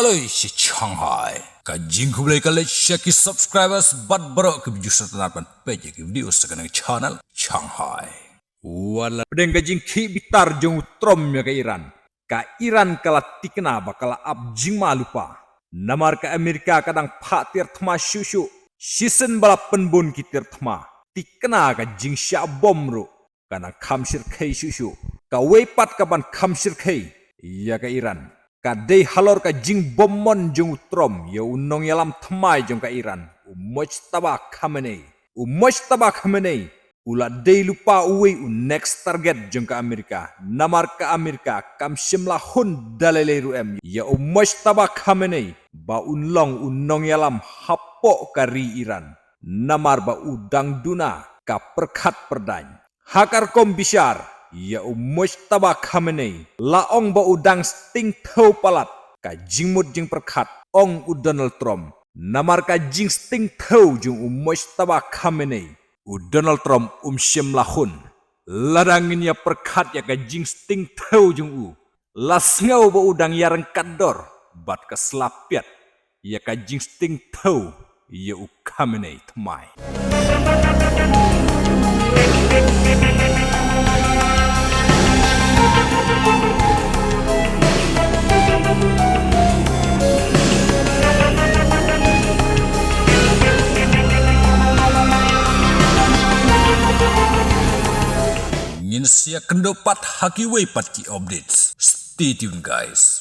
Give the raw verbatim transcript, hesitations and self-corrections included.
Aloi shi Shanghai. Ka jingkhublei ka leit sha ki subscribers bad baroh ki views sa tang ban peit ïa ki video sa kane ka channel Shanghai. Wat la pdeng ka jingkhih bitar jong u Trump ïa ka Iran, ka Iran ka la tikna ba ka la ap jingma lypa. Namar ka Amerika ka dang phah tiar thma shuh shuh. Shisien ba la pynbun ki tiar thma, tikna ka jingshah bom ruh ka dang kham shyrkhei shuh shuh. Kawei pat ka ban kham shyrkhei ïa ka Iran ka dei halor ka jingbom mon jong u Trump ïa u nongïalam thymmai jong ka Iran, u Mojtaba Khamenei. U Mojtaba Khamenei u la dei lypa uwei u next target jong ka Amerika. Namar ka Amerika kam shym la hun da lei lei ruh em ïa u Mojtaba Khamenei ba un long u nongïalam hapoh ka ri Iran. Namar ba u dang duna ka pyrkhat pyrdaiñ. Ha ka rukom bishar ïa u Mojtaba Khamenei, la ong ba u dang sting thew palat. Ka jingmut jingpyrkhat, ong u Donald Trump. Namar ka jingsting thew jong u Mojtaba Khamenei, u Donald Trump um shym la hun. Lada ngin ïa pyrkhat ïa ka jingsting thew jong u, la sngew ba u dang ïa ryngkat dor bad ka sla piat ïa ka jingsting thew ïa u Khamenei thymmai. Ngin sa ïa kynduh pat ha kiwei pat ki updates. Stay tuned, guys.